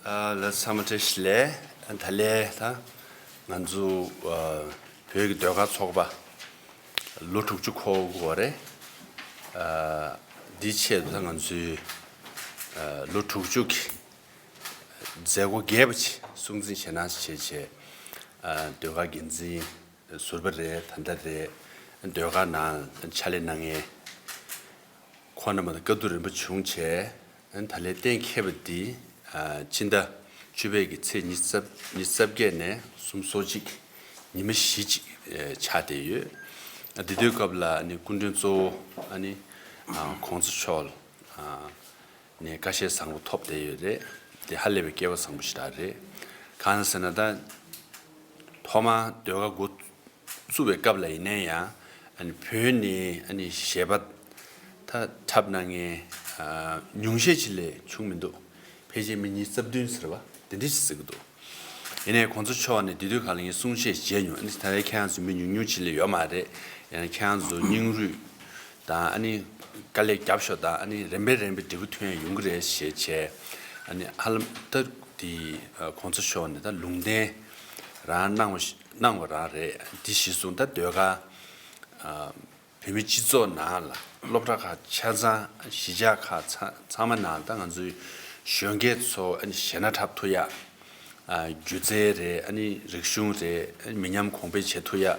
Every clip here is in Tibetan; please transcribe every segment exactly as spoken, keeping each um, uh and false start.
ཨ་ལགས་ཚང་མ་བཀྲ་ཤིས་བདེ་ལེགས། ད་ལས་ད་ང་ཚོ་ཨ་བོད་ཀྱི་ཟློས་གར་ཚོགས་པ་ལོ་དྲུག་ཅུ་འཁོར་དགོས་རེད། ཨ་འདི་ཆེད་དུ་ད་ང་ཚོའི་ཨ་ལོ་དྲུག་ཅུ་གི་མཛད་སྒོ་རྒྱས་པ་ཅིག་སྲུང་བརྩི་བྱེད་གནང་བྱས་བྱས། ཨ་ཟློས་གར་འགན་འཛིན་ཟུར་པ་རེད། ད་ལྟ་རེད། ཟློས་གར་ནང་ཕྱག་ལས་གནང་མཁན་ཁོང་རྣམ་པ་དང་བཀའ་བསྡུར་རིམ་པ་བྱུང་བྱས། ད་ལན་གཏན་འཁེལ་བ་འདི་ཨ་ཕྱི་ཟླ་བཅུ་པའི་གི་ཚེས་ཉི་ཤུ་རྩ་ཉི་ཤུ་རྩ་བརྒྱད་ནས་སུམ་ཅུ་སོ་གཅིག་ཉི་མ་བཞི་ཅིག་ཨ་ཆགས་བསྡད་ཡོད། ཨ་འདི་དུས་སྐབས་ལ་ཨ་ནི་སྐུ་མགྲོན་གཙོ་བོ་ཨ་ནི་ཨ་གོང་ས་མཆོག་ཨ་ནས་བཀའ་བཞེས་བཟང་པོ་ཐོབ་བསྡད་ཡོད་རེད། དེ་ཧ་ལས་པའི་སྐལ་བ་བཟང་པོ་ཞིག་རེད། གང་ཟེར་ན་ད་ཐོག་མར་ཟློས་གར་འགོ་བཙུགས་པའི་སྐབས་ལ་ཡིན་ན་ཡང་ཨ་ནི་བོད་ནས་ཨ་ནི་གཞས་པ་ད་འཁྲབ་གནང་མཁན་ཨ་ཉུང་ཤས་ཅིག་ལས་བྱུང་མི་འདུག་ཕལ་ཆེར་མི་ཉིས་རྩ་བདུན་ཟེར་བ་དེ་འདྲ་ཞིག་ཟེར་གི་འདུག་ཡིན་ནའི་གོང་ས་མཆོག་ནས་དེ་དུས་གང་ལ་ངས་གསུང་བཤད་བྱས་མྱོང་། ཨ་ནི་ད་རེས་ཁྱེད་རང་ཚོ་མི་ཉུང་ཉུང་ཅིག་ལས་ཡོད་མ་རེད། ཡང་ཁྱེད་རང་ཚོ་སྙིང་རུས་དང་ཨ་ནི་དཀའ་ལས་རྒྱབ་ཤོག་དང་ཨ་ནི་རིམ་པས་རིམ་པས་འབྲས་བུ་ཐོན་ཡ་ཡོང་གི་རེད་ཞེས་བྱས། ཨ་ནི་ཧ་ལམ་ད་དེ་གོང་ས་མཆོག་ནས་ད་ལུང་བསྟན་རང་གནང་བ་གནང་བ་རང་རེད། དེ་གཞིར་བཟུང་ད་ཟློས་གར་བོད་མི་སྤྱི་ཚོགས་ནང་ལ་སློབ་གྲྭ་ཁག་ཆ་ཚང་གཞིས་ཆགས་ཁག་ཚང་ཚང་མ་ནང་ད་ང་ཚོའི་གཞོན་སྐྱེས་ཚོ་ཨ་ནི་གཞས་སྣ་འཁྲབ་ཐུབ་ཡ། ཨ་སྒྱུ་རྩལ་རེད། ཨ་ནི་རིག་གཞུང་རེད། ཨ་ནི་མི་ཉམས་གོང་འཕེལ་བྱེད་ཐུབ་ཡ།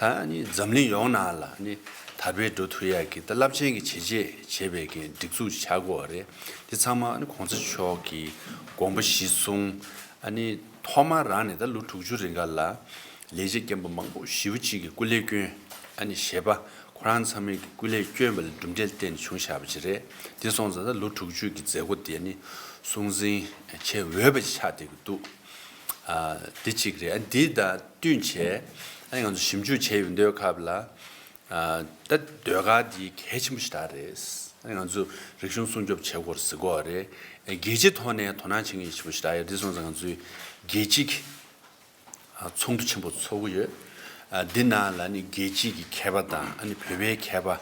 ད་ཨ་ནི་འཛམ་གླིང་ཡོངས་ནང་ལ་ཨ་ནི་དར་སྤེལ་འགྲོ་ཐུབ་ཡ་གི་ད་རླབས་ཆེན་གྱི་བྱས་རྗེས་བྱས་པའི་གི་སྒྲིག་འཛུགས་ཆགས་ཀྱི་ཡོད་རེད། དེ་ཚང་མ་ཨ་ནི་གོང་ས་མཆོག་གི་དགོངས་པ་གཞིར་བཟུང་ཨ་ནི་ཐོག་མ་རང་ནས་ད་ལོ་དྲུག་ཅུ་རིང་ག་ལ་ལས་བྱེད་རྒན་པ་མང་པོ་ཞེ་པོ་ཅིག་གིས་སྐུ་ལས་བསྐྱོན། ཨ་ནི་གཞས་པ་ཁོ་རང་ཚང་མས་ཀྱི་སྐུ་ལས་བསྐྱོན་པ་ལ་གྲུབ་འབྲས་བརྟེན་ནས་བྱུང་བཞག་པ་ཅིག་རེད། དེ་སོང་ཙང་ད་ལོ་དྲུག་ཅུ་གི་མཛད་སྒོ་དེ་ནི་སྲུང་བརྩི་བྱེད་འོས་པ་ཅིག་ཆགས་བསྡད་ཀྱི་འདུག་ཨ་དེ་གཅིག་རེད། ཨ་འདི་དང་བསྟུན་བྱས་ཨ་ནི་ང་ཚོ་ཞིབ་འཇུག་བྱས་ཡོང་དུས་སྐབས་ལ་ཨ་ད་ཟློས་གར་འདི་གལ་ཆེན་པོ་ཞིག་རང་རེད། ཨ་ནི་ང་ཚོ་རིག་གཞུང་སྲུང་སྐྱོབ་བྱེད་དགོས་རེད་ཟེར་གྱི་ཡོད་རེད། རྒྱལ་སྤྱིའི་ཐོག་ནས་དོ་སྣང་བྱེད་མཁན་ཆེན་པོ་ཞིག་རང་ཡོད། དེ་སོང་ཙང་ང་ཚོའི་རྒྱལ་སྤྱི་གི་ཨ་ཚོགས་འདུ་ཆེན་པོ་ཚོགས་ཀྱི་ཡོད། ཨ་འདི་ནང་ལ་ནི་རྒྱལ་སྤྱིའི་གི་མཁས་པ་དང་ཨ་ནི་བོད་པའི་མཁས་པ་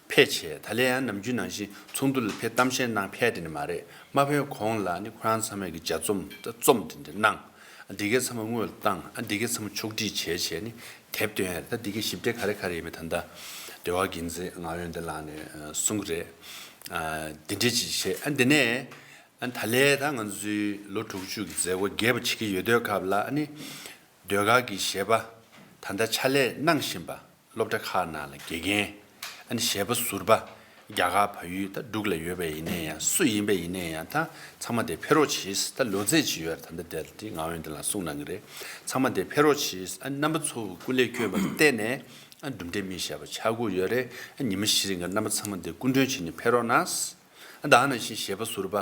ཕེབས་བྱས། ད་ལན་ཡང་ནམ་རྒྱུན་ནང་བཞིན་ཚོགས་འདུ་ལ་ཕེབས་གཏམ་བཤད་གནང་ཕེབས་དེ་ནི་མ་རེད། མ་ཕེབས་གོང་ལ་ནི་ཁོ་རང་ཚང་མས་ཀྱི་ལྗགས་རྩོམ་ད་རྩོམ་དེ་འདྲ་གནང་། ཨ་འདི་གའི་ཚང་མ་དངུལ་བཏང་། ཨ་འདི་གའི་ཚང་མ་ཕྱོགས་སྒྲིག་བྱས་བྱས་ནི་དེབ་བཏོན་ཡ་རེད། ད་འདི་གའི་ཞིབ་ཕྲ་ག་རེ་ག་རེ་ཡིན་མིན་ད་ལྟ་ཟློས་གར་འགན་འཛིན་ངག་དབང་ཡོན་ཏན་ལགས་ནས་ཨ་གསུང་གི་རེད། ཨ་འདི་འདྲ་ཅིག་བྱས། ཨ་འདི་ནས། ཨ་ད་ལས་ད་ང་ཚོའི་ལོ་དྲུག་ཅུ་གི་མཛད་སྒོ་རྒྱས་པ་བྱེད་ཀྱི་ཡོད་དུས་སྐབས་ལ་ཨ་ནི་ཟློས་གར་གྱི་གཞས་པ་ད་ལྟ་ཕྱག་ལས་གནང་བཞིན་པ་སློབ་གྲྭ་ཁག་ནང་ལ་དགེ་རྒན། ཨ་ནི་གཞས་པ་ཟུར་པ་རྒྱ་གར་བལ་ཡུལ་ད་འབྲུག་ལ་ཡོད་པ་ཡིན་ནའི་ཡང་སུ་ཡིན་པ་ཡིན་ནའི་ཡང་ད་ཚང་མ་དེ་ཕེབས་རོགས་གྱིས། ད་ལོ་ཚད་ཅིག་ཡོད་རེད། ད་ལྟ་དེར་དེ་ངག་དབང་ཡོན་ཏན་ལགས་གསུངས་གནང་གི་རེད། ཚང་མ་དེ་ཕེབས་རོགས་གྱིས། ཨ་ནི་རྣམ་པ་ཚོ་སྐུ་ལས་བསྐྱོན་པ་ལ་བརྟེན་ནས་ཨ་གྲུབ་འབྲས་སྨིན་བཞག་པ་ཆགས་ཀྱི་ཡོད་རེད། ཨ་ཉི་མ་བཞི་རིང་ག་རྣམ་པ་ཚང་མ་དེ་སྐུ་མགྲོན་བྱས་ནས་ཕེབས་རོགས་གནང་། ད་ག་ནང་བཞིན་གཞས་པ་ཟུར་པ་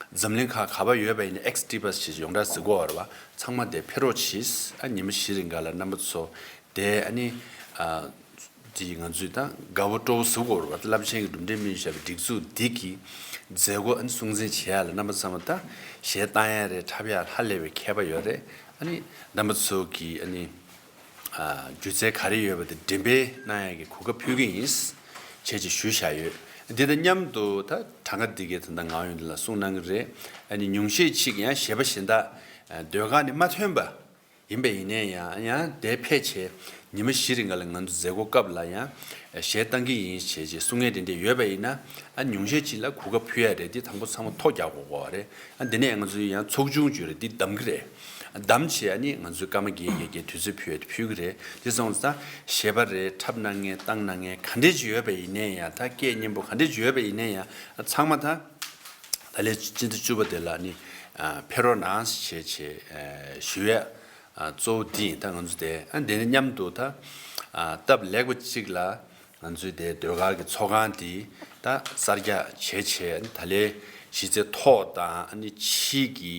འཛམ་གླིང་ཁག་ག་པར་ཡོད་པ་ཡིན་ན་ཨེགས་ཊི་བྷ་སི་ཞེས་ཡོངས་གྲགས་ཟེར་གྱི་ཡོད་རེད་པ། ཚང་མ་དེ་ཕེབས་རོགས་གྱིས། ཨ་ཉི་མ་བཞི་རིང་ག་ལ་རྣམ་པ་ཚོ་དེ་ཨ་ནི་ཨ་དེ་ང་ཚོས་ད་དགའ་བོ་སྤྲོ་བོ་ཟེར་གྱི་ཡོད་རེད་པ། རླབས་ཆེན་གྱི་གྲུབ་འབྲས་སྨིན་བཞག་པའི་སྒྲིག་འཛུགས་འདི་གི་མཛད་སྒོ་ཨ་ནི་སྲུང་བརྩི་བྱེད་ཡ་ལ་རྣམ་པ་ཚང་མ་ད་གཞས་བཏང་ཡ་རེད། འཁྲབ་ཡ་ཧ་ལས་པའི་མཁས་པ་ཡོད་རེད། ཨ་ནི་རྣམ་པ་ཚོ་གི་ཨ་ནི། ཨ་སྒྱུ་རྩལ་ག་རེ་ཡོད་པ་དེ་འགྲེམས་སྤེལ་གནང་ཡག་གི་གོ་སྐབས་ཕུལ་གྱི་ཡིན་བྱས་ཅིག་ཞུས་བཞག་ཡོད། འདི་དང་མཉམ་དུ་ད་གྲངས་ཀ་འདི་གའི་ད་ལྟ་ངག་དབང་ཡོན་ཏན་ལགས་གསུངས་གནང་གི་རེད། ཨ་ནི་ཉུང་ཤས་ཅིག་ཡང་གཞས་པ་གཞན་དག་ཨ་ཟློས་གར་ནས་མ་ཐོན་པ་ཡིན་པ་ཡིན་ནའི་ཡང་ཡང་དེ་ཕེབས་བྱས་ཉི་མ་བཞི་རིང་ག་ལ་ང་ཚོ་མཛད་སྒོ་སྐབས་ལ་ཡང་གཞས་བཏང་གི་ཡིན་བྱས་ཅིག་གསུང་མཁན་དེ་འདྲ་ཡོད་པ་ཡིན་ན་ཨ་ཉུང་ཤས་ཅིག་ལ་གོ་སྐབས་ཕུལ་ཡ་རེད། འདི་དང་པོ་ཚང་མ་ཐོ་རྒྱག་དགོས་ཀྱི་རེད། ཨ་འདི་ནས་ང་ཚོའི་ཡང་ཚོགས་ཆུང་བརྗོད་རེད། འདི་བདམས་ཀྱི་རེད། བདམས་བྱས་ཨ་ནི་ང་ཚོའི་སྐར་མ་བརྒྱད་བརྒྱད་བརྒྱད་དུས་ཚོད་ཕུལ་ཡ་དེ་ཕུལ་གྱི་རེད། དེ་སོང་ཙང་གཞས་པ་རེད། འཁྲབ་གནང་མཁན་བཏང་གནང་མཁན་ག་འདྲས་ཅིག་ཡོད་པ་ཡིན་ནའི་ཡང་ད་སྐད་སྙན་པོ་ག་འདྲས་ཅིག་ཡོད་པ་ཡིན་ནའི་ཡང་ཚང་མ་ད་ད་ལས་སྤྱི་ཟླ་བཅུ་པ་དེ་ལ་ཨ་ནི་ཕེབས་རོགས་གནང་བྱས་བྱས་ཞུ་ཡ་གཙོ་བོ་འདི་ཡིན། ད་ང་ཚོ་དེ་ཨ་འདི་ནས་མཉམ་དུ་ད་སྟབས་ལེགས་པ་གཅིག་ལ། ང་ཚོའི་དེ་ཟློས་གར་གྱི་ཚོགས་ཁང་འདི་ད་གསར་རྒྱག་བྱས་བྱས་ད་ལས་གཞི་རྩའི་ཐོག་དང་ཨ་ནི་ཕྱིའི་གི་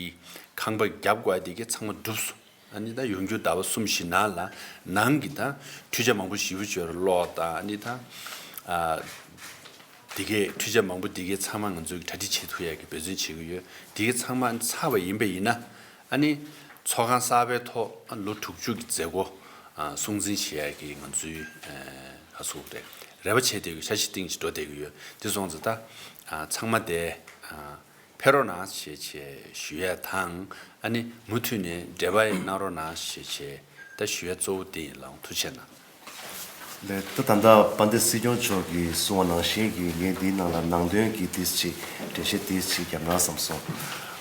ཁང་པ་རྒྱབ་དགོས་དེ་གའི་ཚང་མ་གྲུབ་སོང་། ཨ་ནི་ད་ཡོང་རྒྱུ་ཟླ་བ་གསུམ་བཞི་ནང་ལ་ནང་གི་ད་འཕྲུལ་ཆས་མང་པོ་ཞེ་པོ་ཅིག་ཡོད་རེད། གློག་དང་ཨ་ནི་ད་ཨ་དེ་གའི་འཕྲུལ་ཆས་མང་པོ་དེ་གའི་ཚང་མ་ང་ཚོས་གྲ་སྒྲིག་བྱེད་ཐུབ་ཡག་གི་འབད་བརྩོན་བྱེད་ཀྱི་ཡོད། དེ་གའི་ཚང་མ་ཚར་བ་ཡིན་པ་ཡིན་ན། ཨ་ནི་ཚོགས་ཁང་གསར་པའི་ཐོག་ཨ་ལོ་དྲུག་ཅུ་གི་མཛད་སྒོ་ཨ་སྲུང་བརྩི་བྱེད་ཡག་གི་ང་ཚོའི་ཨ་ཧ་སུ་རེད། རེ་བ་བྱས་བསྡད་ཀྱི་འཆར་གཞི་སྟེང་ཅིག་འགྲོ་བསྡད་ཀྱི་ཡོད། དེ་སོང་ཙང་ད་ཨ་ཚང་མ་དེ་ཨ་ ཕེབས་རོགས་གནང་ཞེས་བྱས་ཞུ་ཡས་དང་། ཨ་ནི་མུ་མཐུད་ནས་འབྲེལ་བ་ཡང་གནང་རོགས་གནང་ཞེས་བྱས་ད་ཞུ་ཡས་གཙོ་བོ་དེ་ཡིན། ལགས་འོང་། ཐུགས་རྗེ་གནང་། ལགས། ད་ད་ལྟ་དཔལ་ལྡན་སྲིད་སྐྱོང་མཆོག་གིས་གསུངས་པ་ནང་བཞིན་གྱི་ངས་འདིའི་ནང་ལ་ནང་དོན་གྱི་ཏིས་ཅིག་འགྲེལ་བཤད་ཏིས་ཅིག་བརྒྱབ་ན་བསམ་སོང་།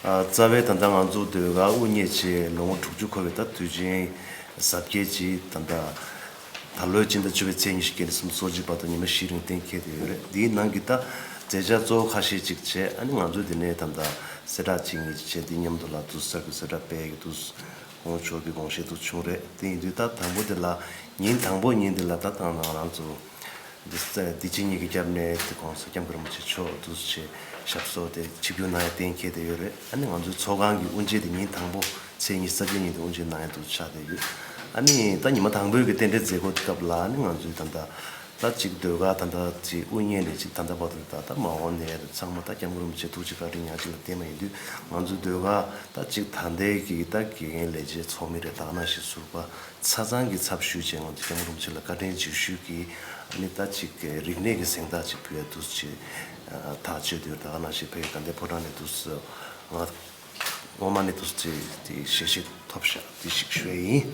ཨ། རྩ་བའི་ད་ལྟ་ང་ཚོ་ཟློས་གར་དབུ་བརྙེས་བྱས་ལོ་ངོ་དྲུག་ཅུ་འཁོར་བའི་ད་དུས་ཆེན་གཟབ་རྒྱས་ཀྱིས་ད་ལྟ་ད་ལོའི་སྤྱི་ཟླ་བཅུ་པའི་ཚེས་ཉི་ཤུ་རྩ་གཉིས་ནས་སོ་གཅིག་བར་དུ་ཉི་མ་བཞི་རིང་གཏན་འཁེལ་བསྡད་ཡོད་རེད། འདིའི་ནང་གི་ད་མཛད་འཆར་གཙོ་བོ་ཁ་ཤས་ཅིག་བྱས། ཨ་ནི་ང་ཚོས་འདི་ནས་ད་ལྟ་གསལ་བསྒྲགས་ཅིག་གཉིས་ཅིག་བྱས། འདི་མཉམ་དུ་ལ་དུ་གསར་གྱི་གསལ་བསྒྲགས་སྤེལ་གྱི་འདུག་དགོངས་ཞུ་གི་དགོངས་བཞེས་དུ་བྱུང་རེད། དེ་ཡིན་དུས་ད་དང་པོ་དེ་ལ་ཉིན་དང་པོ་ཉིན་དེ་ལ་ད་ད་ང་རང་ཚོ་འདི་འདི་ཕྱི་གཉིས་ཀྱི་སྐྱབས་གནས་དེ་༸གོང་ས་༸སྐྱབས་མགོན་རིན་པོ་ཆེ་མཆོག་འདུ་བྱེད་ཞབས་སོར་དེ་ཆིབས་བསྒྱུར་གནང་ཡ་གཏན་འཁེལ་བསྡད་ཡོད་རེད། ཨ་ནི་ང་ཚོའི་ཚོགས་ཁང་གི་དབུ་འབྱེད་དེ་ཉིན་དང་པོ་ཚེས་ཉི་ཤུ་རྩ་བརྒྱད་ཉིན་དེ་དབུ་འབྱེད་གནང་ཡ་འདུག་ཆགས་བསྡད་ཡོད། ཨ་ནི་ད་ཉི་མ་དང་པོའི་གི་རྟེན་འབྲེལ་མཛད་སྒོ་དེ་སྐབས་ལ་ཨ་ནི་ང་ཚོའི་ད་ལྟ་ད་ཅིག་ཟློས་གར་ད་ལྟ་ཅིག་དབུ་བརྙེས་ནས་ཅིག་ད་ལྟ་བར་དུ་ད་ལྟ་མ་འོངས་ནས་ཚང་མ་ད་༸སྐྱབས་མགོན་རིན་པོ་ཆེ་ཐུགས་རྗེ་བཀའ་དྲིན་ཉག་གཅིག་ལ་བརྟེན་པ་ཡིན་དུས། ང་ཚོ་ཟློས་གར་ད་ཅིག་ད་ལྟའི་གི་ད་དགེ་རྒན་ལས་བྱེད་ཚོགས་མི་རེད། ད་ག་ནང་བཞིན་ཟུར་པ་ཆ་ཚང་གི་ཚབ་ཞུས་བྱས་ང་ཚོ་༸སྐྱབས་མགོན་རིན་པོ་ཆེ་ལ་བཀའ་དྲིན་རྗེས་ཤུལ་གྱི་ཨ་ནི་ད་ཅིག་རིག་གནས་ཀྱི་གཟེངས་རྟགས་ཅིག་ཕུལ་ཡ་འདུག་ཅེས་ཐག་བཅད་དུས། ད་ག་ནང་བཞིན་བོད་ཀྱི་དགའ་ལྡན་ཕོ་བྲང་ནས་འདུག་ང་ངོ་མ་ནས་འདུག་ཅེས་དེ་ཞལ་བཞེས་ཐོབ་ཤག་དེ་ཞིག་ཞུ་ཡ་ཡིན།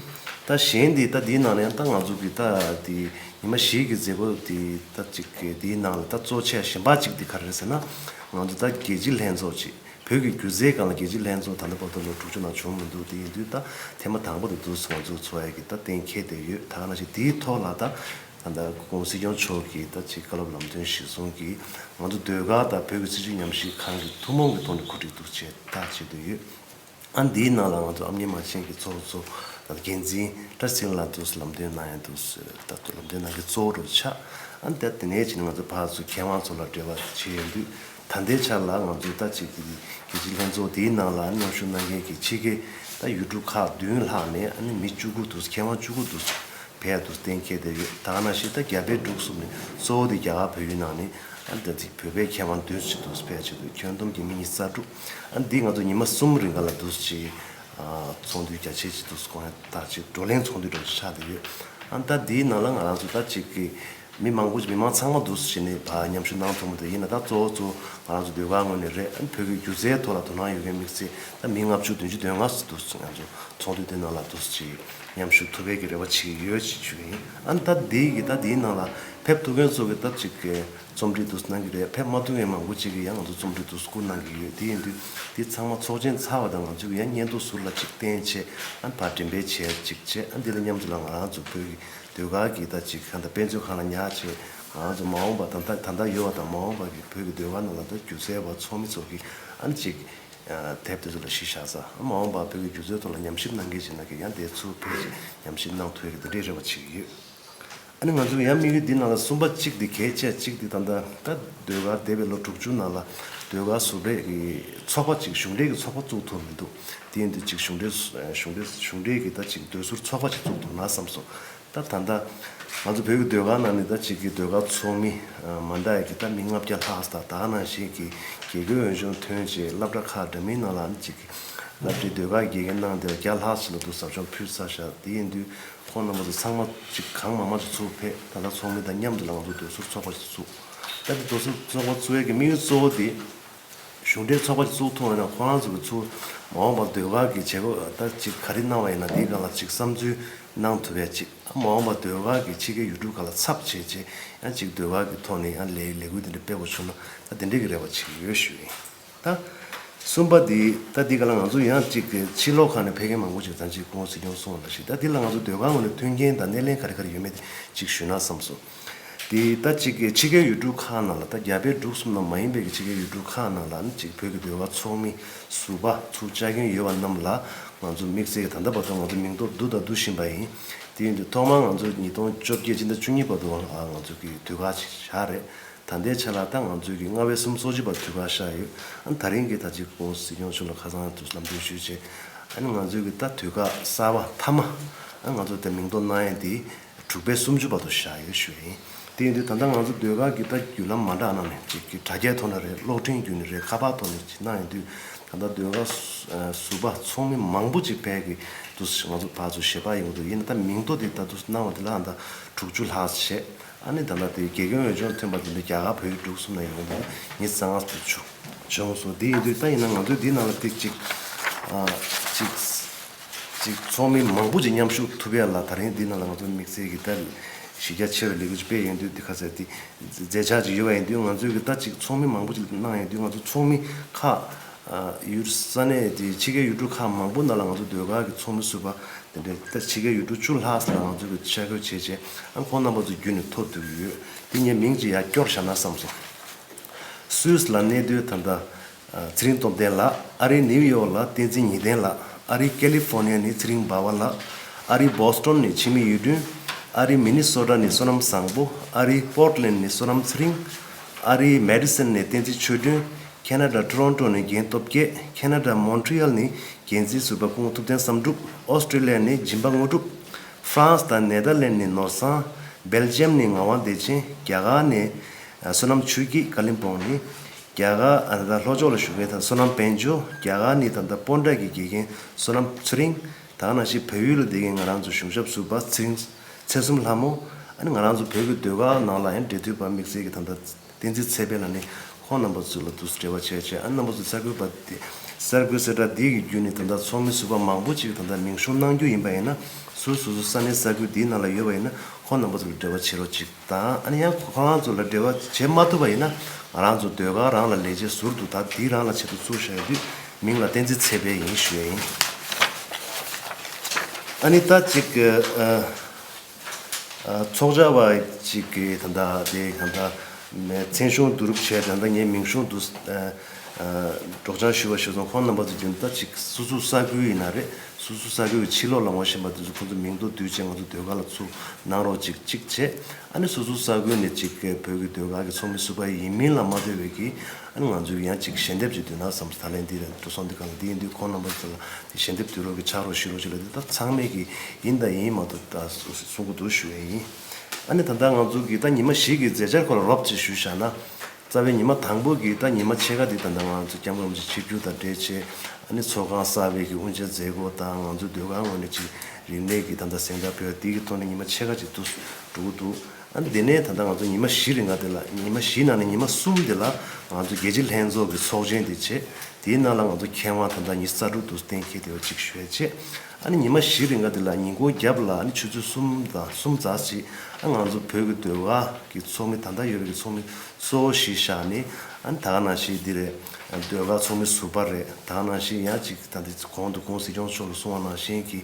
ད་གཞན་དེ་ད་དེའི་ནང་ནས་ཡང་ད་ང་ཚོ་གི་ད་དེ་ཉི་མ་བཞི་གི་མཛད་སྒོ་དེ་ད་ཅིག་གི་དེའི་ནང་ལ་ད་གཙོ་ཆེ་གཞན་པ་ཅིག་དེ་ག་རེ་རེད་ཟེར་ན། ང་ཚོ་ད་རྒྱལ་སྤྱིའི་ལྷན་ཚོགས་ཅིག་བོད་ཀྱི་སྒྱུ་རྩལ་སྒང་ལ་རྒྱལ་སྤྱིའི་ལྷན་ཚོགས་ད་ལྟ་བར་དུ་ལོ་དྲུག་ཅུ་ནང་བྱུང་མི་འདུག་དེ་ཡིན་དུས་ད་ཐེངས་མ་དང་པོ་དེ་འདུག་ང་ཚོ་ཚོགས་ཡ་གི་ད་གཏན་འཁེལ་བསྡད་ཡོད། ད་ག་ནང་བཞིན་དེའི་ཐོག་ལ་ད་ད་ལྟ་༸སྐྱབས་མགོན་སྲིད་སྐྱོང་མཆོག་གིས་ད་ཅིག་བཀའ་སློབ་ལམ་སྟོན་གཞིར་བཟུང་གིས་ང་ཚོ་ཟློས་གར་དང་བོད་ཀྱི་སྲིད་བྱུས་ཉམས་ཞིབ་ཁང་གི་ཐུན་མོང་གི་ཐོག་ནས་གོ་སྒྲིག་འདུག་ཅེས་ཐག་བཅད་བསྡད་ཡོད། ཨ་འདིའི་ནང་ལ་ང་ཚོ་ཨ་མྱེས་རྨ་ཆེན་གྱི་ཚོགས་གཙོ་ད་ལྟ་འགན་འཛིན་བཀྲ་ཤིས་ཚེ་རིང་ལགས་འདུག་ལམ་སྟོན་གནང་ཡ་འདུག་ད་ལམ་སྟོན་གནང་མཁན་གཙོ་བོ་རུ་ཆགས། ཨ་ད་དེ་ནས་ཕྱིན་ང་ཚོ་ཕར་ཚུར་མཁས་དབང་ཚོ་ལ་འབྲེལ་བ་བྱས་ཡོང་དུས། ད་ལྟའི་ཆར་ལ་ང་ཚོའི་ད་ཅིག་གི་རྒྱལ་སྤྱིའི་ལྷན་ཚོགས་དེའི་ནང་ལ་མཉམ་ཞུགས་གནང་མཁན་གྱི་ཕྱི་རྒྱལ་ད་ཡུལ་གྲུ་ཁག་བདུན་ལྷག་ནས་ཨ་ནི་མི་བཅུ་དགུ་འདུག་མཁས་དབང་བཅུ་དགུ་འདུག་ཕེབས་ཡ་འདུག་གཏན་འཁེལ་བསྡད་ཡོད། ད་ག་ནང་བཞིན་ད་རྒྱ་བལ་འབྲུག་གསུམ་ནས་གཙོ་བོ་དེ་རྒྱ་གར་བལ་ཡུལ་ནང་ནས་ཨ་ནི་ད་ཅིག་བོད་པའི་མཁས་དབང་བདུན་ཅིག་འདུག་ཕེབས་ཡ་ཆེད་དུ་ཁྱོན་བསྡོམས་ཀྱི་མི་ཉི་ཤུ་རྩ་དྲུག་ཨ་ནི་འདི་ང་ཚོ་ཉི་མ་གསུམ་རིང་ག་ལ་འདུག་ཅིག་ཚོགས་འདུ་རྒྱ་ཆེ་ཅིག་འདུག་གོང་ཡ་ད་ཅིག་བགྲོ་གླེང་ཚོགས་འདུ་འདྲ་ཅིག་ཆགས་བསྡད་ཡོད། ཨ་ནི་ད་འདིའི་ནང་ལ་ང་རང་ཚོ་ད་ཅིག་གི་མི་མང་པོ་ཞིག་མི་མང་ཚང་མ་འདུག་སེ་བྱས་ནས་ཕར་མཉམ་ཞུགས་གནང་ཐུབ་མི་འདུག་ཡིན་ན་ད་གཙོ་བོ་གཙོ་བོ་ང་རང་ཚོ་ཟློས་གར་ངོས་ནས་རེད། ཨ་ནི་བོད་ཀྱི་སྒྱུ་རྩལ་ཐོག་ལ་དོ་སྣང་ཡོད་མཁན་དམིགས་བསལ་ད་མི་ལྔ་བཅུ་བདུན་ཅུ་དོན་ལྔ་ཙམ་འདུག་སེ་ང་ཚོ་ཚོགས་འདུ་དེ་ནང་ལ་འདུག་སེ་མཉམ་ཞུགས་ཐུབ་པའི་གི་རེ་བ་བྱེད་ཀྱི་ཡོད་ཅེས་ཞུ་གི་ཡིན། ཨ་ནི་ད་འདི་གི་ད་འདིའི་ནང་ལ་ཕེབས་ཐུབ་མཁན་ཚོ་གི་ད་ཅིག་གི་རྩོམ་སྒྲིག་འདུག་སེ་གནང་གི་རེད། ཕེབས་མ་ཐུབ་མཁན་མང་པོ་ཅིག་གིས་ཡང་ང་ཚོ་རྩོམ་སྒྲིག་འདུག་སེ་བསྐུར་གནང་གི་ཡོད། དེ་ཡིན་དུས་འདི་ཚང་མ་ཚོགས་ཆེན་ཚར་བ་དང་ང་ཚོ་གི་ཡང་སྙན་ཐོ་ཟུར་ལ་ཅིག་བསྟན་བྱས་ཨ་ནི་ཕར་འགྲེམས་སྤེལ་བྱས་ཅིག་བྱས། ཨ་ནི་འདི་ལ་མཉམ་དུ་ལ་ང་རང་ཚོ་བོད་ཀྱི་ཟློས་གར་གྱི་ད་ཅིག་གང་ལྟར་དཔེ་མཛོད་ཁང་ལ་ཉར་བྱས། ང་རང་ཚོ་མ་འོངས་པ་ད་ལྟ་ད་ལྟ་ཡོད་པ་དང་མ་འོངས་པ་གི་བོད་ཀྱི་ཟློས་གར་ནང་ལ་ད་སྒྱུ་རྩལ་བ་ཚོགས་མི་ཚོ་གིས་ཨ་ནི་ཅིག་དེབ་དེ་ཚོ་ལ་གཞི་བཞག་ས། ཨ་མ་འོངས་པ་བོད་ཀྱི་སྒྱུ་རྩལ་ཐོག་ལ་ཉམས་ཞིབ་གནང་མཁན་ཞིག་ན་གི་ཡང་དེ་ཚུར་ཕེབས་བྱས་ཉམས་ཞིབ་གནང་ཐུབ་ཡ་གི་འདི་འདྲའི་རེ་བ་བྱེད་ཀྱི་ཡོད། ཨ་ནི་ང་ཚོ་ཡང་དམིགས་ཡུལ་འདི་ནང་ལ་གསུམ་པ་གཅིག་འདི་གལ་ཆེ་གཅིག་འདི་ད་ལྟ་ད་ཟློས་གར་འདས་པའི་ལོ་དྲུག་ཅུ་ནང་ལ་ཟློས་གར་ཟུར་པའི་གི་ཚོགས་པ་ཅིག་གཞུང་འབྲེལ་གྱི་ཚོགས་པ་བཙུགས་ཐུབ་མི་འདུག་དེ་ཡིན་དུས་ཅིག་གཞུང་འབྲེལ་གཞུང་འབྲེལ་གཞུང་འབྲེལ་གྱི་ད་ཅིག་སྡོད་ཟུར་ཚོགས་པ་ཅིག་བཙུགས་ཐུབ་ན་བསམ་སོང་། ད་ད་ལྟ་ང་ཚོ་བོད་ཀྱི་ཟློས་གར་ནང་ནས་ད་ཅིག་གི་ཟློས་གར་ཚོགས་མི་མ་འདྲ་ཡ་གི་ད་མི་ལྔ་བརྒྱ་ལྷག་ཙམ་དང་ད་ག་ནང་བཞིན་གྱི་དགེ་རྒན་འོས་སྦྱོང་ཐོན་བྱས་སློབ་གྲྭ་ཁག་འདྲ་མིན་ནང་ལ་ཅིག་གི་སློབ་གྲྭའི་ཟློས་གར་དགེ་རྒན་གནང་བསྡད་པ་བརྒྱ་ལྷག་ཅིག་ལ་དུ་ཟབ་སྦྱོང་ཕུལ་ཚར་ཤག་དེ་ཡིན་དུས། ཁོང་རྣམ་པ་ཚོ་ཚང་མ་ཅིག་གང་མང་མང་ཅིག་ཚུར་ཕེབས། ད་ལྟ་ཚོགས་མི་དང་མཉམ་དུ་ལ་ང་ཚོ་སྡོད་ཟུར་ཚོགས་པ་ཅིག་བཙུགས། ད་ལྟ་སྡོད་ཟུར་ཚོགས་པ་བཙུགས་ཡས་ཀྱི་དམིགས་ཡུལ་གཙོ་བོ་དེ་གཞུང་འབྲེལ་ཚོགས་པ་ཅིག་བཙུགས་ཐུབ་པ་ཡིན་ན་ཁོ་རང་ཚོ་གི་ཚུར་མ་འོངས་པར་ཟློས་གར་གྱི་བྱེད་སྒོ་ད་ཅིག་ག་རེ་གནང་བ་ཡིན་ན་དེའི་སྒང་ལ་ཅིག་བསམ་ཚུལ་གནང་ཐུབ་ཡས་ཅིག་ཨ་མ་འོངས་པར་ཟློས་གར་གྱི་ཕྱི་རྒྱལ་ཡུལ་གྲུ་ཁག་ལ་ཚབ་བྱས་བྱས་ཡང་ཅིག་ཟློས་གར་གྱི་ཐོག་ནས་ཡང་ལས་ལས་འགུལ་དེ་འདྲ་སྤེལ་དགོས་བྱུང་ན་ད་དེ་འདྲ་གི་རེ་བ་ཅིག་ཡོད་ཞུ་ཡིན། ད་གསུམ་པ་འདི་ད་འདི་ག་ལ་ང་ཚོ་ཡང་གཅིག་གི་ཕྱི་ལོགས་ཁག་ནས་ཕེབས་མཁན་མང་པོ་ཅིག་ད་ཅིག་སྐུ་ངོ་སྲིད་སྐྱོང་གསུངས་པ་ནང་བཞིན་ད་འདི་ལ་ང་ཚོ་ཟློས་གར་ངོས་ནས་མཐུན་རྐྱེན་དང་སྣེ་ལེན་ག་རེ་ག་རེ་ཡོད་མེད་དེ་ཅིག་ཞུས་ན་བསམ་སོང་། འདི་ད་ཅིག་གི་ཕྱི་རྒྱལ་ཡུལ་གྲུ་ཁག་ནང་ལ་ད་རྒྱ་བལ་འབྲུག་གསུམ་ནང་མ་ཡིན་པའི་གི་ཕྱི་རྒྱལ་ཡུལ་གྲུ་ཁག་ནང་ལ་ནི་ཅིག་བོད་ཀྱི་ཟློས་གར་ཚོགས་མི་ཟུར་པ་ཚུར་བཅར་མཁན་ཡོད་པ་རྣམས་ལ་ང་ཚོ་དམིགས་བསལ་གྱི་ད་ལྟ་བར་དུ་ང་ཚོ་མིང་ཐོ་བསྡུ་དང་བསྡུ་བཞིན་པ་ཡིན། དེ་ཡིན་དུས་ཐོག་མར་ང་ཚོ་ཉིས་སྟོང་བཅོ་བརྒྱད་སྤྱི་ཟླ་བཅུ་གཉིས་བར་དུ་ང་ཚོ་གི་དུས་བཀག་ཅིག་བཞག་རེད། ད་ལྟའི་ཆ་ལ་ད་ང་ཚོའི་གི་ལྔ་པའི་གསུམ་སོ་གཅིག་བར་དུས་བཀག་བཞག་ཡོད། ཨ་ད་རིང་གི་ད་ཅིག་སྐུ་ངོ་སྲིད་སྐྱོང་མཆོག་ལ་ཁ་སང་དུས་ལམ་སྟོན་ཞུས་བྱས། ཨ་ནི་ང་ཚོའི་གི་ད་དུས་བཀག་གསར་པ་མཐའ་མ་ཨ་ང་ཚོ་དེ་མིང་འདོན་གནང་ཡས་དེ་དྲུག་པའི་སུམ་ཅུ་བར་དུ་བཞག་ཡོད་ཞུ་ཡིན། དེ་ཡིན་དུས་ད་ལྟ་ང་ཚོ་ཟློས་གར་གི་ད་བརྒྱུད་ལམ་མ་འདྲ་ནང་ནས་ཅིག་གི་དྲ་རྒྱའི་ཐོག་ནས་རེད། གློག་འཕྲིན་བརྒྱུད་ནས་རེད། ཁ་པར་ཐོག་ནས་ཅིག་གནང་ཡོང་དུས་ད་ལྟ་ཟློས་གར་ཟུར་པ་ཚོགས་མི་མང་པོ་ཅིག་ཕེབས་གི་འདུག་ང་ཚོ་ཕར་ཚུར་ཞལ་པར་ཡོང་དུས་ཡིན་ན་ད་མིང་ཐོ་དེ་ད་དུ་གནང་བ་དེ་ལ་ཨ་ད་དྲུག་ཅུ་ལྷག་བྱས། ཨ་ནི་ད་ལྟ་དེ་དགེ་རྒན་འོས་སྦྱོང་ཐོན་པ་དེ་འདྲ་རྒྱ་གར་བོད་ཡིག་འབྲུག་གསུམ་ནས་ཡོང་དུས་ཉི་ཤུ་རྩ་ལྔ་ཙམ་བྱུང་ བྱུང་སོང་། དེ་ཡིན་དུས་ད་ཡིན་ན་ང་ཚོས་འདི་ནང་ལ་ཏིག་ཅིག་ཨ་ཅིག་ཅིག་ཚོགས་མི་མང་པོ་ཅིག་མཉམ་ཞུགས་ཐུབ་ཡ་ལ་ད་རིང་འདི་ནང་ལ་ང་ཚོ་དམིགས་བསལ་གྱི་ད་གཞི་རྒྱ་ཆེ་བའི་ལས་འགུལ་ཅིག་སྤེལ་ཡོང་དུས་འདི་ཁ་ཟེར་ཏེ་མཛད་འཆར་ཅིག་ཡོད་པ་ཡིན་དུས་ང་ཚོས་གི་ད་ཅིག་ཚོགས་མི་མང་པོ་ཅིག་གནང་ཡོང་དུས་ང་ཚོ་ཚོགས་མི་ཁག་ཨ་ཡུལ་ས་གནས་དེ་ཕྱི་རྒྱལ་ཡུལ་གྲུ་ཁག་མང་པོ་ནང་ལ་ང་ཚོ་ཟློས་གར་གྱི་ཚོགས་མི་ཟུར་པ་དེ་འདྲའི་ད་ཕྱི་རྒྱལ་ཡུལ་གྲུ་བཅུ་ལྷག་ཙམ་ལ་ང་ཚོ་གི་ཤར་བསྐྱོད་བྱས་རྗེས་ཨ་ཁོང་རྣམ་པ་ཚོ་བརྒྱུད་ནས་ཐོབ་ཐུབ་ཀྱི་ཡོད། དེ་ངས་མིང་ཅིག་ཡར་སྐྱོར་བཞག་ན་བསམ་སོང་། སུད་སི་ལ་གནས་སྡོད་ད་ལྟ་ཚེ་རིང་སྟོབས་ལྡན་ལགས། ཨ་རིའི་ནིའུ་ཡོག་ལ་བསྟན་འཛིན་ཉི་ལྡན་ལགས། ཨ་རིའི་ཀེ་ལི་ཧྥོ་ནི་ཡ་ནས་ཚེ་རིང་འབའ་བ་ལགས། ཨ་རིའི་བོ་སི་ཊོན་ནས་འཆི་མེད་གཡུ་སྒྲོན། ཨ་རིའི་མི་ནི་སོ་ཊ་ནས་བསོད་ནམས་བཟང་པོ། ཨ་རིའི་པོར་ཊ་ལེན་ནས་བསོད་ནམས་ཚེ་རིང་། ཨ་རིའི་མེ་ཌི་སན་ནས་བསྟན་འཛིན་ཆོས་སྒྲོན། ཁེ་ན་ཌ་ཊོ་རོན་ཊོ་ནས་རྒན་སྟོབས་རྒྱས། ཁེ་ན་ཌ་མོན་ཊི་ཡལ་ནས་འགན་འཛིན་ཟུར་པ་སྐུ་ངོ་ཐུབ་བསྟན་བསམ་གྲུབ། ཨོ་སི་ཀྲི་ལི་ཡ་ནས་སྦྱིན་པ་དངོས་གྲུབ། ཧྥ་རན་སི་དང་ནེ་དར་ལེན་ཌི་ནས་ནོར་བཟང་། སྦེལ་ཇམ་ནས་ངག་དབང་བདེ་ཆེན། རྒྱ་གར་ནས་བསོད་ནམས་ཆོས་སྐྱིད། ཀ་ལིམ་པོང་ནས་རྒྱ་གར་ཨ་ད་ལྷོ་ཕྱོགས་ལ་བཞུགས་མཁན་ད་བསོད་ནམས་དཔལ་འབྱོར། རྒྱ་གར་ནས་ད་ལྟ་སྤོན་ཊ་གི་དགེ་རྒན་བསོད་ནམས་ཚེ་རིང་། ད་ག་ནང་བཞིན་བལ་ཡུལ་ལ་བསྡད་མཁན་ང་རང་ཚོ་གཞུང་ཞབས་ཟུར་པ་ཚེ་རིང་། ཚེ་གསུམ་ལྷ་མོ། ཨ་ནི་ང་རང་ཚོ་བོད་ཀྱི་ཟློས་གར་ནང་ལ་ཡང་འབྲེལ་མཐུད་པ་དམིགས་བསལ་གྱི་ད་ལྟ་བསྟན་འཛིན་ཚེ་དཔལ་ལགས་ནི་ཁོང་རྣམ་པ་ཚོ་ལ་དུས་སུ་འབྲེལ་བ་བྱས་བྱས་ཨ་ནི་རྣམ་པ་ཚོ་གསར་འགོད་པ་དེ་གསར་འགོད་གསལ་བསྒྲགས་འདི་གི་བརྒྱུད་ནས་ད་ལྟ་ཚོགས་མི་ཟུར་པ་མང་པོ་ཅིག་ད་ལྟ་མིང་ཞུ་གནང་རྒྱུ་ཡིན་པ་ཡིན་ན་སོ་སོ་སོ་ས་གནས་ས་ཁུལ་འདིའི་ནང་ལ་ཡོད་པ་ཡིན་ན་ཁོང་རྣམ་པ་ཚོ་ལ་འབྲེལ་བ་བྱེད་རོགས་ཅིག་དང་ཨ་ནི་ཡང་ཁོ་རང་ཚོ་ལ་འབྲེལ་བ་བྱེད་མ་ཐུབ་པ་ཡིན་ན་ང་རང་ཚོ་ཟློས་གར་རང་ལ་ལས་བྱེད་ཟུར་དུ་ད་འདི་རང་ལ་ཆེད་དུ་བཙུགས་བཞག་ཡོད་དུས་མིང་ལ་བསྟན་འཛིན་ཚེ་དཔལ་ཡིན་ཞུ་ཡ་ཡིན། ཨ་ནི་ད་ཅིག་ཨ། ཚོགས་བཅར་བ་གཅིག་གིས་ད་ལྟ་དེ་ད་ལྟ་མཚན་གཞུང་བསྡུ་རུབ་བྱས་ད་ལྟ་ངའི་མིང་གཞུང་དུ་སྒྲོག་སྦྱང་ཞུས་པ་ཞུས་སོང་། ཁོང་རྣམ་པ་ཚོ་རྒྱུན་ད་ཅིག་སོ་སོའི་ས་ཁུལ་ཡིན་ན་རེད། སོ་སོའི་ས་ཁུལ་གྱི་ཕྱི་ལོགས་ལ་ངོ་ཤེས་པ་དེ་ཚོ་ཁོང་ཚོ་མིང་ཐོ་བསྡུས་བྱས་ང་ཚོ་ཟློས་གར་ལ་ཚུར་གནང་རོགས་ཅིག་གཅིག་བྱས། ཨ་ནི་སོ་སོའི་ས་ཁུལ་ནས་ཅིག་བོད་ཀྱི་ཟློས་གར་གྱི་ཚོགས་མི་ཟུར་པ་ཡིན་མིན་ལ་མ་ལྟོས་པའི་གི་ཨ་ནི་ང་ཚོས་ཡང་ཅིག་ཞལ་འདེབས་ཅིག་བསྡུས་ན་བསམ་སོང་། ད་ལན་འདི་རེད་འགྲོ་སོང་འདི་གང་ལ་འདི་ཡིན་དུས་ཁོང་རྣམ་པ་ཚོ་ལ་དེ་ཞལ་འདེབས་བསྡུ་རོགས་ཀྱི་ཕྱག་རོགས་ཞུ་རོགས་ཅིག་ལ་འདི་ད་ཚང་མས་ཀྱི་ཡིན་དང་ཡིན་མ་གཏོགས་ད་གསུང་གི་འདུག་ཞུ་ཡས་ཡིན། ཨ་ནི་ད་ལྟ་ང་ཚོ་གི་ད་ཉི་མ་བཞི་གི་མཛད་འཆར་སྐོར་ལ་རོབ་ཅིག་ཞུས་བཞག་ན། རྩ་བའི་ཉི་མ་དང་པོ་གི་ད་ཉི་མ་ཕྱེད་ཀ་འདི་ད་ལྟ་ང་ཚོ་སྐྱབས་མགོན་རིན་པོ་ཆེ་ཆིབས་བསྒྱུར་དང་འབྲེལ་བྱས་ཨ་ནི་ཚོགས་ཁང་གསར་པའི་གི་དབུ་འབྱེད་མཛད་སྒོ་དང་ང་ཚོ་ཟློས་གར་ངོས་ནས་ཅིག་རིག་གནས་ཀྱི་ད་ལྟ་གཟེངས་རྟགས་ཕུལ་བ་འདི་གི་ཐོག་ནས་ཉི་མ་ཕྱེད་ཀ་ཅིག་འདུག་འགྲོ་གི་འདུག་ཨ་ནི་དེ་ནས་ད་ལྟ་ང་ཚོ་ཉི་མ་བཞི་རིང་ག་དེ་ལ་ཉི་མ་བཞི་ནང་ནས་ཉི་མ་གསུམ་དེ་ལ་ང་ཚོ་རྒྱལ་སྤྱི་ལྷན་ཚོགས་ཀྱི་ཚོགས་ཆེན་དེ་བྱས། དེའི་ནང་ལ་ང་ཚོ་མཁས་དབང་ད་ལྟ་ཉི་ཤུ་རྩ་དྲུག་འདུག་གཏན་འཁེལ་བསྡད་པ་གཅིག་ཞུ་ཡ་བྱས། ཨ་ནི་ཉི་མ་བཞི་རིང་ག་དེ་ལ་ཉིན་གུང་རྒྱབ་ལ་ཨ་ནི་ཆུ་ཚོད་གསུམ་དང་གསུམ་ཙམ་ཞིག་ཨ་ང་ཚོ་བོད་ཀྱི་ཟློས་གར་གྱི་ཚོགས་མི་ད་ལྟ་ཡོད་པའི་གི་ཚོགས་མི་གཙོ་བོ་ཞིག་བཞག་ནས་ཨ་ནི་ད་ག་ནང་བཞིན་འདི་རེད། ཟློས་གར་ཚོགས་མི་ཟུར་པ་རེད། ད་ག་ནང་བཞིན་ཡང་གཅིག་ད་ལྟ་གོང་དུ་གོང་སྲིད་སྐྱོང་མཆོག་ལ་གསུངས་པ་ནང་བཞིན་གྱི་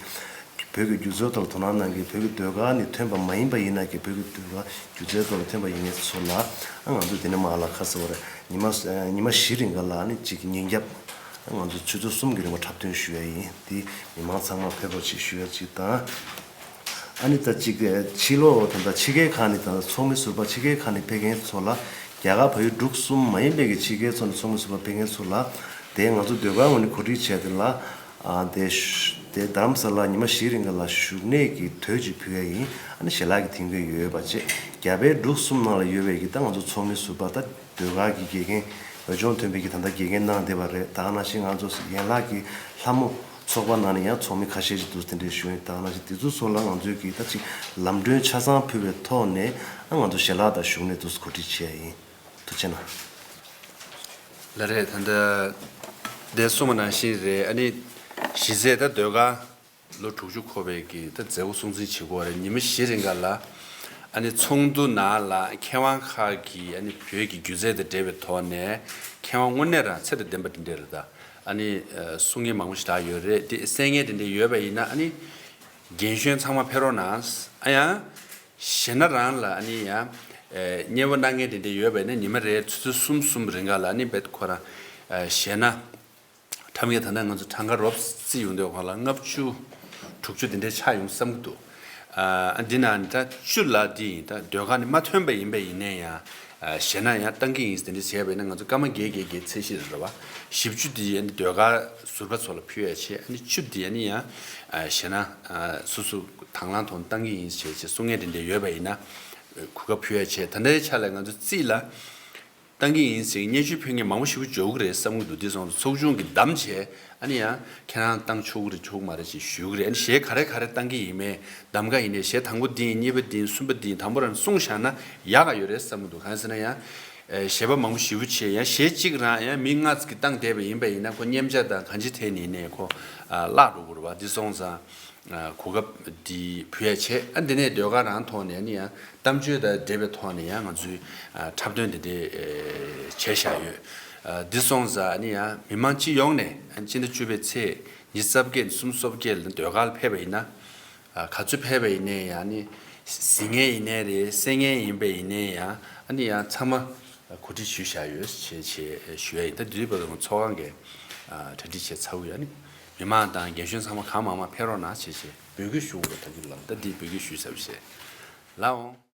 བོད་ཀྱི་སྒྱུ་རྩལ་ཐོག་ལ་དོ་སྣང་གནང་མཁན་བོད་ཀྱི་ཟློས་གར་ནས་ཐོན་པ་མ་ཡིན་པ་ཡིན་ན་ཀྱི་བོད་ཀྱི་ཟློས་གར་སྒྱུ་རྩལ་ཐོག་ལ་ཐོན་པ་ཡིན་མཁན་ཚོ་ལ་ཨ་ང་ཚོ་དེ་ནས་མར་ལ་ཁ་གསོ་བ་རེད། ཉི་མ་ཉི་མ་བཞི་རིང་ག་ལ་ཨ་ནི་གཅིག་ཉིན་རྒྱབ་ཨ་ང་ཚོ་ཆུ་ཚོད་གསུམ་གྱི་རིང་པ་འཁྲབ་སྟོན་ཞུ་ཡ་ཡིན། དེ་མི་མང་ཚང་མ་ཕེབས་རོགས་ཅིག་ཞུ་ཡ་གཅིག་དང་། ཨ་ནི་ད་གཅིག་ཕྱི་ལོགས་ད་ལྟ་ཕྱི་རྒྱལ་ཁག་ནས་ད་ལྟ་ཚོགས་མི་ཟུར་པ་ཕྱི་རྒྱལ་ཁག་ནས་ཕེབས་མཁན་ཚོ་ལ་རྒྱ་གར་བལ་ཡུལ་འབྲུག་གསུམ་མ་ཡིན་པའི་གི་ཕྱི་རྒྱལ་ཚོ་ནས་ཚོགས་མི་ཟུར་པ་ཕེབས་མཁན་ཚོ་ལ་དེ་ང་ཚོ་ཟློས་གར་ངོས་ནས་གོ་སྒྲིག་བྱས་དེ་ལ། ཨ་དེ་ཤ་དེ་རྡ་རམ་ས་ལ་ཉི་མ་བཞི་རིང་ག་ལ་བཞུགས་གནས་ཀྱི་དོས་ཅིག་ཕུལ་ཡ་ཡིན། ཨ་ནི་ཞལ་ལག་གི་ཐིམ་གྱི་ཡོད་པ་བཅས་རྒྱ་བལ་འབྲུག་གསུམ་ནང་ལ་ཡོད་པའི་གི་ད་ང་ཚོ་ཚོགས་མི་ཟུར་པ་ད་ཟློས་གར་གྱི་དགེ་རྒན་འོས་སྦྱོང་ཐོན་པའི་གི་ད་ལྟ་དགེ་རྒན་གནང་བསྡད་པ་རེད། ད་ག་ནང་བཞིན་ང་ཚོ་ཡན་ལག་གི་ལྷ་མོ་ཚོགས་པ་ནང་ནས་ཡང་ཚོགས་མི་ཁ་ཤས་ཅིག་འདུག་དེ་འདྲའི་ཞུ་ཡིན། ད་ག་ནང་བཞིན་དེ་ཚོ་ཚོ་ལ་ང་ཚོས་གི་ད་ཅིག་ལམ་གྲོན་ཆ་ཚང་ཕུལ་བའི་ཐོག་ནས་ཨ་ང་ཚོ་ཞལ་ལག་དང་བཞུགས་གནས་འདུག་གོ་སྒྲིག་བྱས་ཡིན། ཐུགས་རྗེ་གནང་། ལགས་རེད། ད་ལྟ་དེ་གསུངས་པ་ནང་བཞིན་རེད། ཨ་ནི་གཞི་རྩའི་ད་ཟློས་གར་ལོ་དྲུག་ཅུ་འཁོར་བའི་གི་ད་མཛད་སྒོ་སྲུང་བརྩི་བྱེད་དགོས་རེད། ཉི་མ་བཞི་རིང་ག་ལ་ཨ་ནི་ཚོགས་འདུ་ནང་ལ་མཁས་དབང་ཁག་གིས་ཨ་ནི་བོད་ཀྱི་སྒྱུ་རྩལ་དང་འབྲེལ་བའི་ཐོག་ནས་མཁས་དབང་དངོས་གནས་རང་ཚད་དང་ལྡན་པ་དེ་འདྲ་རེད། ད་ཨ་ནི་གསུང་མཁན་མང་པོ་ཞིག་ད་ཡོད་རེད། དེ་གསན་མཁན་དེ་འདྲ་ཡོད་པ་ཡིན་ན་ཨ་ནི་རྒན་གཞོན་ཚང་མ་ཕེབས་རོགས་གནང་། ཨ་ཡང་། གཞས་སྣ་རང་ལ་ཨ་ནི་ཡང་། ཨེ། མཉེས་པོ་གནང་མཁན་དེ་འདྲ་ཡོད་པས་ན་ཉི་མ་རེར་ཆུ་ཚོད་གསུམ་གསུམ་རིང་ག་ལ་ཨ་ནི་བེད་ཁོ་རང་། ཨེ། གཞས་སྣ། ཁྲམ་གྱི་ད་ལྟ་ང་ཚོ་གྲངས་ཀ་རོབ་རྩིས་ཡོང་དུས་ཁོ་ལ་ལྔ་བཅུ། དྲུག་ཅུ་དེ་འདྲའི་ཆགས་ཡོང་བསམ་གྱི་འདུག་ཨ། འདི་ན་ད་བཅུ་ལ་འདི་ཡིན། ད་ཟློས་གར་ནི་མ་ཐོན་པ་ཡིན་པ་ཡིན་ནའི་ཡང་། ཨ། གཞས་སྣ་ཡང་བཏང་གི་ཡིན་དེ་འདྲ་བྱས་པས་ན་ང་ཚོ་སྐར་མ་བརྒྱད་བརྒྱད་བརྒྱད་ཚད་གཞི་རེད་བ། བཞི་བཅུ་འདི་ཨ་ནི་ཟློས་གར་ཟུར་པ་ཚོ་ལ་ཕུལ་ཡ་བྱས། ཨ་ནི་བཅུ་འདི་ཨ་ནི་ཡང་། ཨ། གཞས་སྣ། ཨ། སོ་སོ་དང་བླངས་ཐོག་ནས་བཏང་གི་ཡིན་ཞེས་བྱས་གསུང་མཁན་དེ་འདྲ་ཡོད་པ་ཡིན་ན། གོ་སྐབས་ཕུལ་ཡ་བྱས། ད་ལྟའི་ཆ་ལ་ང་ཚོ་རྩིས་ལ་བཏང་གི་ཡིན་ཟེར་སྙན་ཞུ་ཕུལ་མཁན་མང་པོ་ཞེ་པོ་འབྱོར་གི་རེད་བསམ་གི་འདུག་དེ་སོང་ཙང་ཚོགས་ཆུང་གིས་བདམས་བྱས། ཨ་ནི་ཡང་ཁྱེད་རང་བཏང་ཆོག་གི་རེད་ཆོག་གི་མ་རེད་ཅེས་ཞུ་གི་རེད། ཨ་ནི་གཞས་ག་རེ་ག་རེ་བཏང་གི་ཡིན་མིན་གདམ་ག་ཡིན་ནའི་གཞས་དང་པོ་འདི་ཡིན། གཉིས་པ་འདི་ཡིན། གསུམ་པ་འདི་ཡིན། དང་པོ་རང་གསུངས་བཞག་ན་ཡག་ག་ཡོད་རེད་བསམ་གི་འདུག་གང་ཡིན་ཟེར་ན་ཡང་ ཨེ་གཞས་པ་མང་པོ་ཞེ་པོ་བྱས། ཡང་གཞས་གཅིག་རང་ཡང་མི་ལྔ་ཙམ་གྱིས་བཏང་བསྡད་པ་ཡིན་པ་ཡིན་ན། ཁོ་མཉེས་ཆས་དང་གང་ཅི་ཐད་ནས་ནས་ཁོ་ཨ་བརླག་འགྲོ་གི་རེད་བ། འདི་སོང་ཙང་ཨ་གོ་སྐབས་འདི་བུ་ཡ་བྱས། ཨ་འདི་ནས་ཟློས་གར་རང་ཐོག་ནས་ནི་ཡང་གཏམ་བརྗོད་དང་འབྲེལ་བའི་ཐོག་ནས་ཡང་ང་ཚོས་ཨ་འཁྲབ་སྟོན་འདི་འདྲ་ཨེ་བྱས་བཞག་ཡོད། ཨ་འདི་སོང་ཙང་ནི་ཡང་མི་མང་སྤྱི་ཡོངས་ནས་ཨ་སྤྱི་ཟླ་བཅུ་པའི་ཚེས་ཉི་ཤུ་རྩ་བརྒྱད་ཉི་ཤུ་རྩ་བརྒྱད་ལ་ཟློས་གར་ལ་ཕེབས་པ་ཡིན་ན། ཨ་ག་ཚོད་ཕེབས་པ་ཡིན་ནའི་ཡང་ནི། གཟིགས་མཁན་ཡིན་ནའི་རེད། གསན་མཁན་ཡིན་པ་ཡིན་ནའི་ཡང་ཨ་ནི་ཡང་ཚང་མ་གོ་སྒྲིག་ཞུས་བཞག་ཡོད་ཅེས་བྱས་ཞུ་ཡ་ཡིན། ད་འདི་རིགས་པ་ཚོ་ཚོགས་ཁང་གིས་ཨ་གྲ་སྒྲིག་བྱས་ཚར་ཡོད། ཨ་ནི་མི་མང་དང་རྒན་གཞོན་ཚང་མ་གང་མང་མང་ཕེབས་རོགས་གནང་ཅེས་བྱས་འབོད་སྐུལ་ཞུ་དགོས་རེད། ད་འདི་ལ་ད་འདི་འབོད་སྐུལ་ཞུས་ཚར་བ་བྱས། ལགས་འོང་།